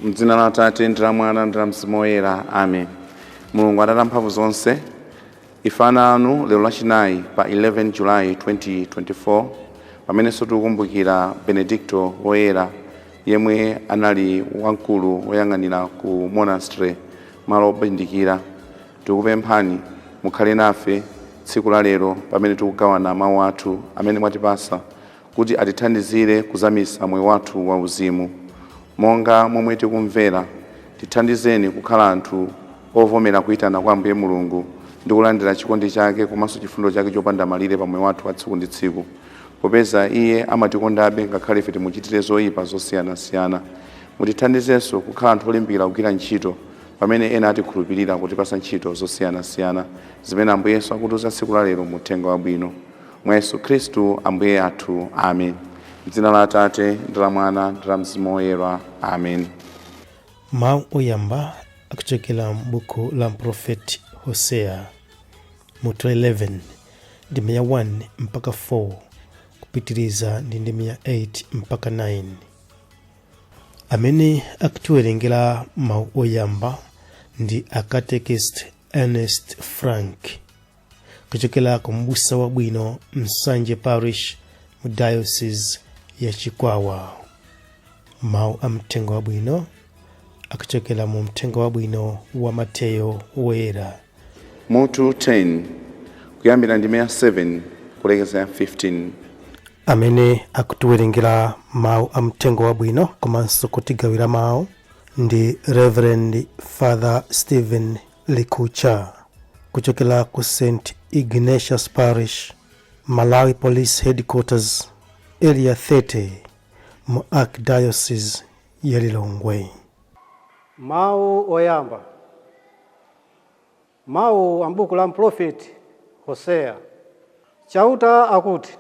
Mdzina la Atate ndi la Mwana ndi la Mzimu Woyera, amen. Mulungu Atate mphamvu zonse, ife ana anu lero lachinayi pa 11 Julayi 2024, pamenenso tikukumbukira Benedicto Woyera, yemwe anali wamkulu woyang'anira ku monastery, malo obindikira, tikupemphani mukhale nafe tsiku la lero pamene tikugawana mawu athu amene mwatipasa kuti atithandizire kuzamisa moyo wathu wauzimu. Monga momwe tikumvera, tithandizeni kukhala anthu ovomera kuyitana kwa Ambuye Mulungu ndi kulandira chikondi chake komanso chifundo chake chopanda malire pa moyo wathu wa tsiku ndi tsiku, popeza iye amatikondabe ngakhale ife timuchitire zoyipa zosiyanasiyana. Mutithandizenso kukhala anthu olimbikira kugwira ntchito pamene ena atikhulupirira kutipasa ntchito zosiyanasiyana zimene Ambuye Yesu akutiuza tsiku la lero mu Uthenga Wabwino. Mwa Yesu Khristu Ambuye athu, amen. M'dzina la Atate ndi la Mwana ndi la Mzimu Woyera, amen. Mawu oyamba akuchokera m'buku la mprofeti Hoseya, mutu 11, ndime ya 1 mpaka 4, kupitiriza ndi ndime ya 8 mpaka 9. Amene akutiwerengera mawu oyamba ndi a Catechist Ernest Frank, kuchokera ku Mbusa Wabwino, Nsanje Parish, mu Diocese ya Chikwawa. Mawu a Mthenga Wabwino akuchokera mu Mthenga Wabwino wa Mateyo Woyera, mutu 10, kuyambira ndime ya 7 kulekeza ya 15. Amene akutiwerengera mawu a Mthenga Wabwino komanso kutigawira mawu ndi Reverend Father Stephen Likucha, kuchokera ku St Ignatius Parish, Malawi Police Headquarters, Area 30, mu Archdiocese ya Lilongwe. Mawu oyamba, mawu a m'buku la mprofeti Hoseya. Chauta akuti,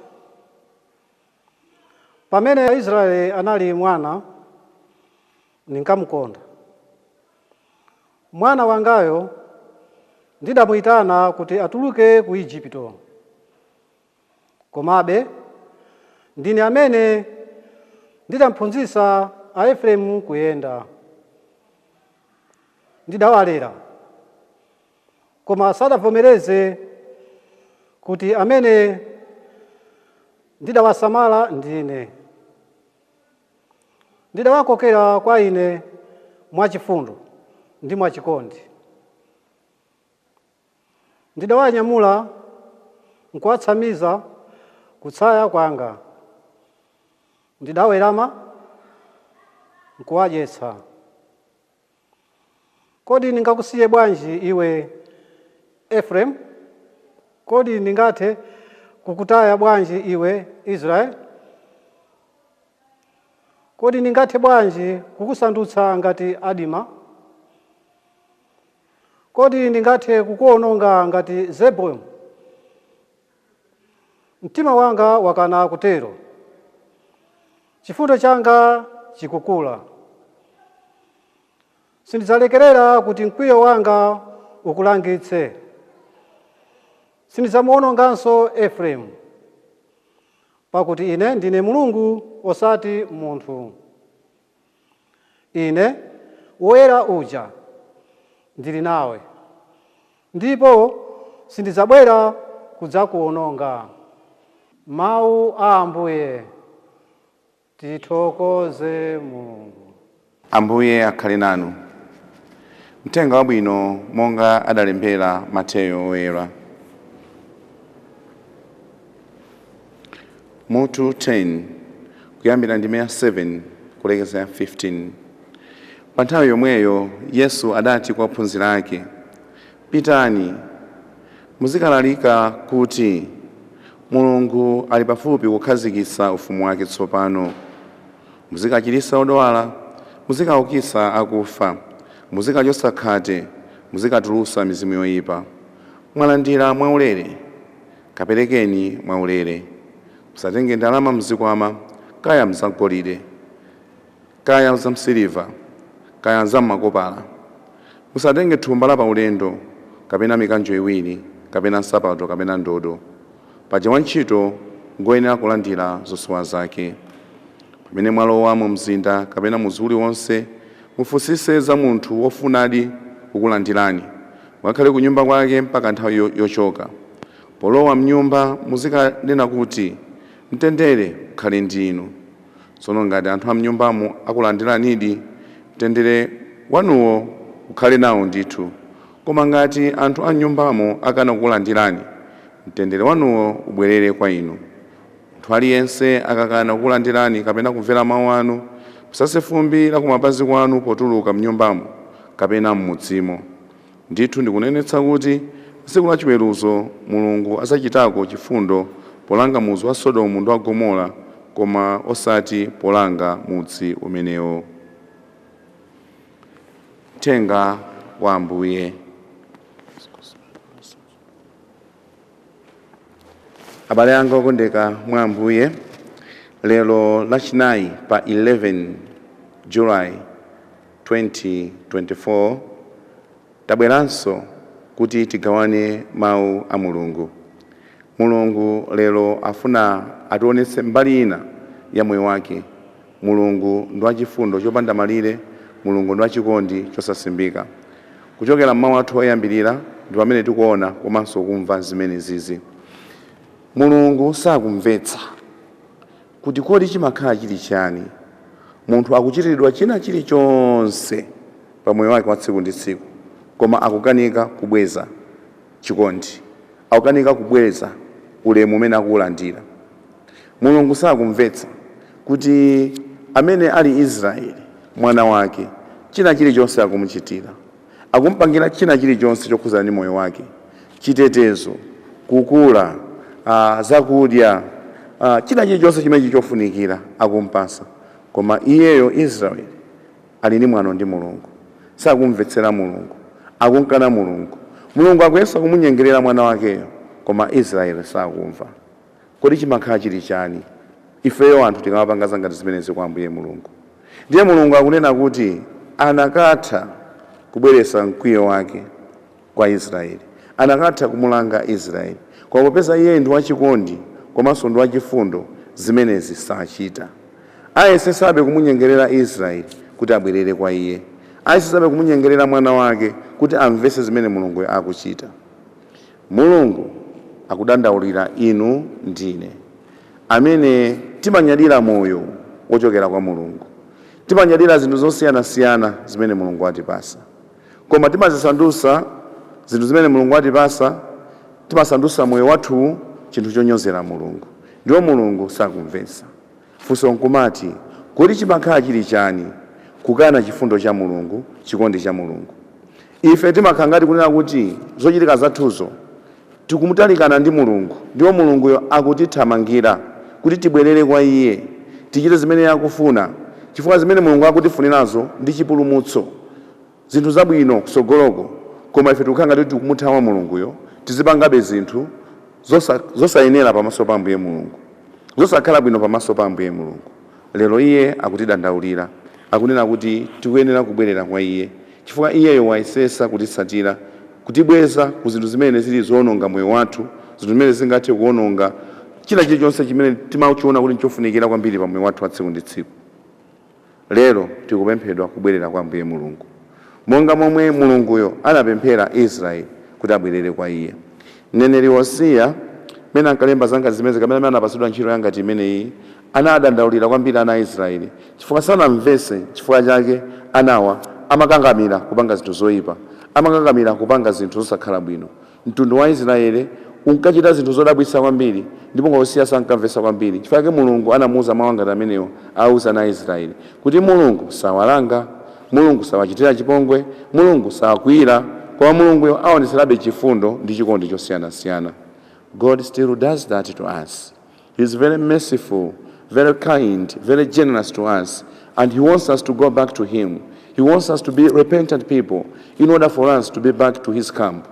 pamene Israeli anali mwana, ndinkamukonda. Mwana wangayo ndidamuyitana kuti atuluke ku Igupto. Komabe ndine amene ndidamphunzitsa Aefereimu kuyenda. Ndidawalera, koma sadavomereze kuti amene ndidawasamala ndine. Ndidawakokera kwa ine mwachifundo ndi mwachikondi. Ndidawanyamula nkuwatsamiza kutsaya kwanga. Ndidawerama nkuwadyetsa. Kodi ndingakusiye bwanji iwe Efereimu? Kodi ndingathe kukutaya bwanji iwe Israeli? Kodi ndingathe bwanji kukusandutsa ngati Adima? Kodi ndingathe kukuwononga ngati Zeboimu? Mtima wanga wakana kutero. Chifundo changa chikukula. Sindidzalekerera kuti mkwiyo wanga ukulangitse. Sindidzamuwononganso Efereimu, pakuti ine ndine Mulungu osati munthu. Ine, Woyera uja, ndili nawe, ndipo sindidzabwera kudzakuwononga. Mawu a Ambuye. Tithokoze Mulungu. Ambuye akhale nanu. Mthenga Wabwino monga adalembera Mateyo Woyera, mutu 10, kuyambira ndime ya 7 kulekeza ya 15. Pa nthawi yomweyo Yesu adati kwa ophunzira ake, pitani muzikalalika kuti Mulungu ali pafupi kukhazikitsa ufumu wake tsopano. Muzikachiritsa odwala, muzikaukitsa akufa, muzikachotsa khate, muzikatulutsa mizimu yoyipa. Mwalandira mwaulere, kaperekeni mwaulere. Musatenge ndalama mzikwama, kaya mzagolide, kaya zamsiliva, kaya zammakopala. Musatenge thumba la paulendo, kapena mikanjo iwiri, kapena nsapato, kapena ndodo. Paja wantchito ngoyenera kulandira zosowa zake. Pamene mwalowa mu mzinda kapena mudzi uliwonse, Mufunsise za munthu wofunadi kukulandirani, mukakhale ku nyumba kwake mpaka nthawi yochoka. Polowa mnyumba muzikanena kuti, mtendere ukhale ndi inu. Tsono ngati anthu a mnyumbamo akulandiranidi, mtendere wanuwo ukhale nawo ndithu. Koma ngati anthu a mnyumbamo akana kukulandirani, mtendere wanuwo ubwerere kwa inu. Munthu aliyense akakana kukulandirani kapena kumvera mawu anu, musase fumbi la kumapazi kwanu potuluka mnyumbamo kapena m'mudzimo. Ndithu ndikunenetsa kuti tsiku la chiweruzo Mulungu adzachitako chifundo polanga mudzi wa Sodomu ndi wa Gomora, koma osati polanga mudzi umenewo. Mthenga wa Ambuye. Abale anga okondeka mwa Ambuye, lero lachinayi pa 11 July 2024 tabweranso kuti tigawane mawu a Mulungu. Mulungu lero afuna ationetse mbali ina ya moyo wake. Mulungu ndi wachifundo chopanda malire, Mulungu ndi wachikondi chosasimbika. Kuchokera mmawu athu oyambirira ndi pamene tikuona komanso kumva zimene zizi. Mulungu sakumvetsa kuti kodi chimakhala chili chani munthu akuchitiridwa china chilichonse pa moyo wake wa tsiku ndi tsiku, koma akukanika kubweza chikondi, akukanika kubweza ulemu umene akuwulandira. Mulungu sakumvetsa kuti amene ali Israeli mwana wake china chilichonse akumuchitira, akumpangira china chilichonse chokhudzana ndi moyo wake, chitetezo, kukula, zakudya, china chilichonse chimene chofunikira akumpasa. Koma iyeyo Israeli ali ndi mwano ndi Mulungu, sakumvetsera Mulungu, akunkana Mulungu. Mulungu akuyesa kumunyengerera mwana wakeyo, koma Israeli sakumva. Kodi chimakhala chili chani ifeyo anthu tikamapanga zangati zimenezi kwa Ambuye Mulungu? Ndiye Mulungu akunena kuti anakatha kubweretsa mkwiyo wake kwa Israeli, anakatha kumulanga Israeli, koma popeza iye ndi wachikondi komanso ndi wachifundo, zimenezi sachita. Ayesesabe kumunyengerera Israeli kuti abwerere kwa iye, ayesesabe kumunyengerera mwana wake kuti amvetse zimene Mulungu akuchita. Mulungu akudandaulira inu ndine amene timanyadira moyo wochokera kwa Mulungu, timanyadira zinthu zosiyanasiyana zimene Mulungu atipasa, koma timazisandutsa zinthu zimene Mulungu atipasa, timasandutsa moyo wathu chinthu chonyozera Mulungu. Ndiwo Mulungu sakumvetsa. Funso nkumati, kodi chimakhala chili chani kukana chifundo cha Mulungu, chikondi cha Mulungu? Ife timakhala ngati kunena kuti zochitika zathuzo tikumutalikana ndi Mulungu, ndiwo Mulunguyo akutithamangira kuti tibwerere kwa iye, tichite zimene akufuna, chifukwa zimene Mulungu akutifunirazo ndi chipulumutso, zinthu zabwino kusogoloko. Koma ife tikukhala ngati tikumuthawa Mulunguyo, tizipangabe zinthu zosayenera pamaso pa Ambuye Mulungu, zosakhala bwino pamaso pa Ambuye Mulungu. Lero iye akutidandaulira, akunena kuti tikuyenera kubwerera kwa iye, chifukwa iyeyo wayesesa kutitsatira, kutibweza ku zinthu zimene zili zoononga moyo wathu, zinthu zimene zingathe kuononga china chilichonse chimene timachiona kuti nchofunikira kwambiri pa moyo wathu wa tsiku ndi tsiku. Lero tikupemphedwa kubwerera kwa Ambuye Mulungu, monga momwe Mulunguyo anapemphera Israeli kuti abwerere kwa iye. Mneneri Hosiya, mene ankalemba zangati zimene kapena amene anapatsidwa ntchito yangati imeneyi, anadandaulira kwambiri ana a Israeli chifukwa sanamvetse chifukwa chake anawa amakangamira kupanga zinthu zoyipa, amakangamira kupanga zinthu zosakhala bwino. Mtundu wa Israeli unkachita zinthu zodabwitsa kwambiri, ndipo Hosiya sankamvetsa kwambiri. Chifukwa chake Mulungu anamuwuza mawu angati amenewo auza ana a Israeli kuti Mulungu sawalanga, Mulungu sawachitira chipongwe, Mulungu sawakwiyira, koma Mulunguyo aonetserabe chifundo ndi chikondi chosiyanasiyana. God still does that to us. He is very merciful, very kind, very generous to us, and He wants us to go back to Him. He wants us to be repentant people in order for us to be back to His camp.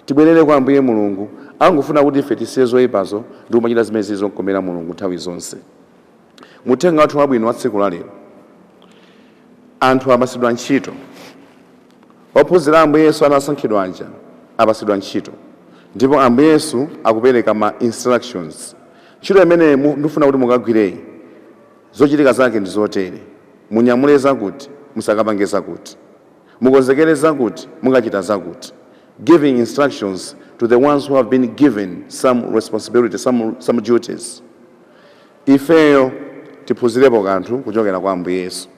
Tibwerere kwa Ambuye Mulungu, angofuna kuti ife tisiye zoyipazo ndi kumachita zimene zili zokomera Mulungu nthawi zonse. Muthenga wathu wabwino wa tsiku la lero, anthu apatsidwa ntchito. Ophunzira Ambuye Yesu anasankhidwa aja apatsidwa ntchito, ndipo Ambuye Yesu akupereka ma instructions. Ntchito imene ndifuna kuti mukagwireyi, zochitika zake ndi zotere: munyamule zakuti, musakapange zakuti, mukonzekere zakuti, mukachita zakuti. Giving instructions to the ones who have been given some responsibility, some duties. Ifeyo tiphunzirepo kanthu kuchokera kwa Ambuye Yesu.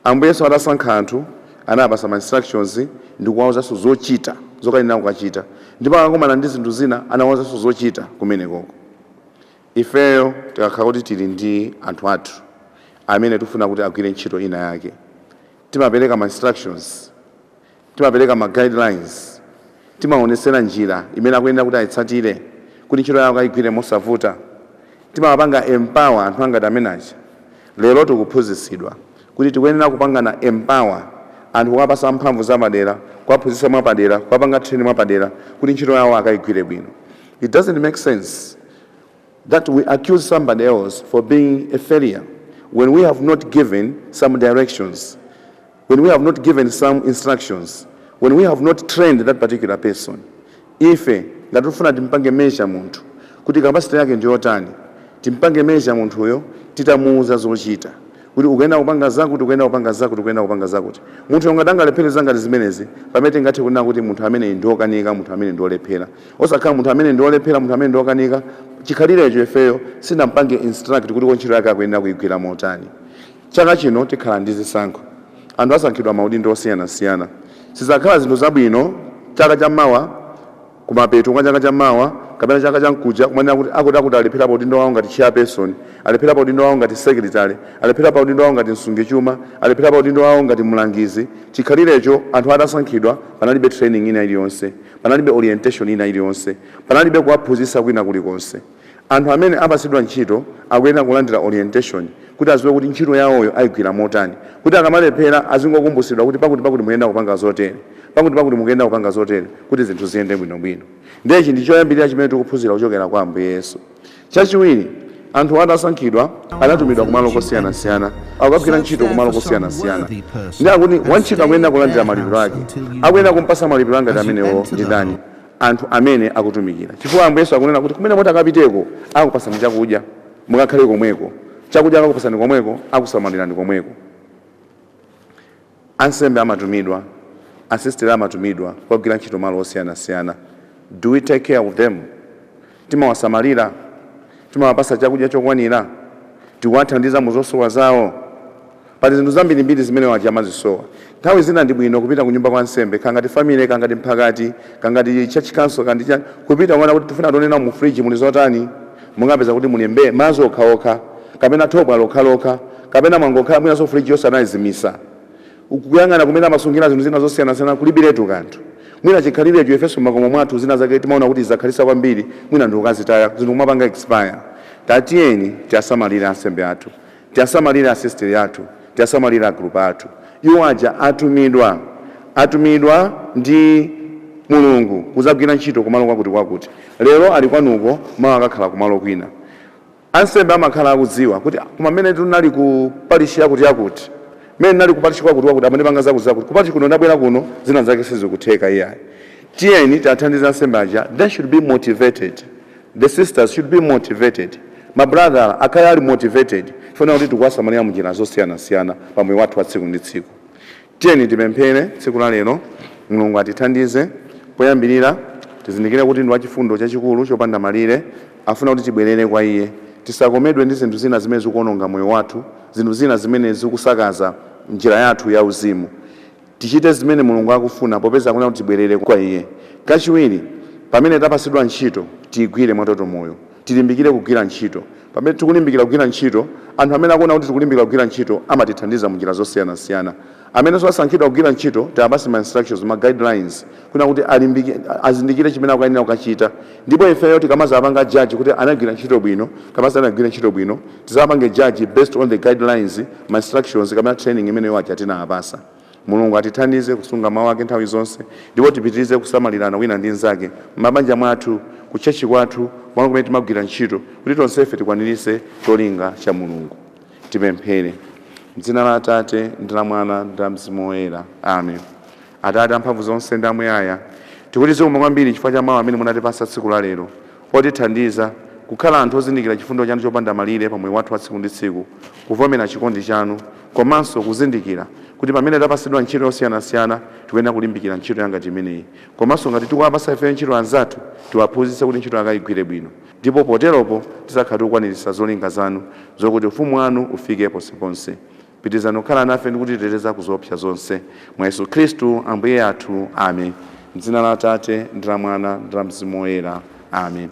Ambuye Yesu atasankha anthu, anapasa ma instructions ndi kuwawuzanso zochita zokanena kukachita, ndipo akakumana ndi zinthu zina anawawuzanso zochita kumenekoko. Ifeyo tikakhala kuti tili ndi anthu athu amene tifuna kuti agwire ntchito ina yake, timapereka ma instructions, timapereka ma guidelines, timaonesera njira imene akuyenera kuti ayitsatire kuti ntchito yawo kayigwire mosavuta. Timawapanga empower anthu angati amenaja. Lero tikuphunzitsidwa kuti tikuyenera kupangana empower anthu, kuwapasa mphamvu zapadera, kuwaphunzitsa mwapadera, kuwapanga training mwapadera kuti ntchito yawo akayigwire bwino. It doesn't make sense that we accuse somebody else for being a failure when we have not given some directions, when we have not given some instructions, when we have not trained that particular person. Ife ngati tifuna timpange measure munthu kuti capacity yake ndiyotani, timpange measure munthuyo titamuuza zochita kuti ukuyenda kupanga zakuti, ukuyenda kupanga zakuti, ukuyenda kupanga zakuti. Munthu ngati angalephere ngati zimenezi, pamene tingathe kunena kuti munthu amene ndi wokanika, munthu amene ndi wolephera. Osakhala munthu amene ndi wolephera, munthu amene ndi wokanika, chikhalirecho ifeyo sinampange instruct kuti ntchito yake akuyenera kuyigwira motani. Chaka chino tikhala ndi zisankho, anthu asankhidwa maudindo osiyanasiyana. Sizakhala zinthu zabwino chaka chammawa, kumapeto kwa chaka chammawa kapena chaka chamkuja, kumanena kuti akuti akuti alephera pa udindo wawo ngati chairperson, alephera pa udindo wawo ngati secretary, alephera pa udindo wawo ngati msungichuma, alephera pa udindo wawo ngati mlangizi, chikhalirecho anthu atasankhidwa panalibe training ina iliyonse, panalibe orientation ina iliyonse, panalibe kuwaphunzitsa kwina kulikonse. Anthu amene apasidwa ntchito akuyenera kulandira orientation kuti aziwe kuti ntchito yawoyo ayigwira motani, kuti akamalephera azingokumbutsidwa kuti pakuti pakuti muyenda kupanga zotere, pakuti pakuti mukuyenda kupanga zotere, kuti zinthu ziyende bwinobwino. Ndiye ndi choyambirira chimene tikuphunzira kuchokera kwa Ambuye Yesu. Chachiwiri, anthu atasankhidwa anatumidwa kumalo kosiyanasiyana, akukagwira ntchito kumalo kosiyanasiyana. Ndi akuti wantchito akuyenera kulandira malipiro ake. Akuyenera kumpasa malipiro angati amenewo ndi ndani? Anthu amene akutumikira, chifukwa Ambuye Yesu akunena kuti kumene moti akapiteko akupasani chakudya, mukakhale komweko, chakudya akakupasani komweko, akusamalirani komweko. Ansembe amatumidwa, asisteri amatumidwa kukagwira ntchito malo osiyanasiyana. Do we take care of them? Timawasamalira? Timawapasa chakudya chokwanira? Tikuwathandiza mu zosowa zawo? Pali zinthu zambirimbiri zimene waja amazisowa. Nthawi zina ndi bwino kupita ku nyumba kwa nsembe, kangati family, kangati mphakati, kangati church council, kandi chani, kupita kuona kuti tifuna tionena mu fridge muli zotani. Mungapeza kuti muli mbe madzi okhaokha, kapena thobwa lokhalokha, kapena mwangokhala mwinaso fridge yonse anayizimisa. Kuyang'ana kumene amasungira zinthu zina zosiyanasiyana, kulibiretu kanthu. Mwina chikhalirecho ifenso m'makomo mwathu zina zake timaona kuti zakhalisa kwambiri, mwina ndi ukazitaya, zinthu kumapanga expire. Tatiyeni tiasamalire ansembe athu, tiasamalire asisteri athu, tiasamalire agrupu athu. Iwo aja atumidwa, atumidwa ndi Mulungu kuzagwira ntchito kumalo kwakuti kwakuti. Lero ali kwanuko, mawa akakhala kumalo kwina. Ansembe amakhala akudziwa kuti koma mmene tinali ku parish yakuti yakuti, mmene ndinali ku parish kwakuti kwakuti, amandipanga zakuti zakuti, ku parish kuno ndabwera kuno zina zake sizikutheka iyayi. Tiyeni tiathandize ansembe aja. They should be motivated, the sisters should be motivated, ma brother akhale ali motivated, chifukwa kuti tikuwasamalira munjira zosiyanasiyana pamoyo wathu wa tsiku ndi tsiku. Tiyeni tipemphere tsiku la lero, Mulungu atithandize. Poyambirira, tizindikire kuti ndi wachifundo chachikulu chopanda malire, afuna kuti tibwerere kwa iye, tisakomedwe ndi zinthu zina zimene zikuononga moyo wathu, zinthu zina zimene zikusakaza njira yathu ya uzimu. Tichite zimene Mulungu akufuna popeza akufuna kuti tibwerere kwa iye. Kachiwiri, pamene tapasidwa ntchito tiyigwire mwatoto moyo, tilimbikire kugwira ntchito. Pamene tikulimbikira kugwira ntchito, anthu amene akuona kuti tikulimbikira kugwira ntchito amatithandiza munjira zosiyanasiyana. Amenenso asankhidwa kugwira ntchito, tiapase ma instructions, ma guidelines, kuna kuti alimbike, azindikire chimene akuyenera kukachita. Ndipo ifeyo tikamazapanga judge kuti anagwira ntchito bwino kapena sanagwire ntchito bwino, tizapange judge based on the guidelines, ma instructions kapena training imeneyo aja tinawapasa. Mulungu atithandize kusunga mawu ake nthawi zonse, ndipo tipitirize kusamalirana wina ndi mnzake m'mabanja mwathu, ku church kwathu, kumalo kumene timagwira ntchito, kuti tonsefe tikwanirise cholinga cha Mulungu. Tipemphere mdzina la Atate ndi la Mwana ndi la Mzimu Woyera, amen. Atate amphamvu zonse ndi amuyaya, tikuti zikomo kwambiri chifukwa cha mawu amene munatipasa tsiku la lero otithandiza Kukhala anthu ozindikira chifundo chanu chopanda malire pa moyo wathu wa tsiku ndi tsiku, kuvomera chikondi chanu, komanso kuzindikira kuti pamene tapasidwa ntchito yosiyanasiyana tikuyenera kulimbikira ntchito yangati imeneyi, komanso ngati tikuwapasa ife ntchito anzathu, tiwaphunzitse kuti ntchito akayigwire bwino. Ndipo poteropo tizakhala tikukwaniritsa zolinga zanu zokuti ufumu wanu ufike ponseponse. Pitirizani kukhala nafe ndi kutiteteza ku zoopsa zonse, mwa Yesu Khristu Ambuye athu, amen. Mdzina la Atate ndi la Mwana ndi la Mzimu Woyera, amen.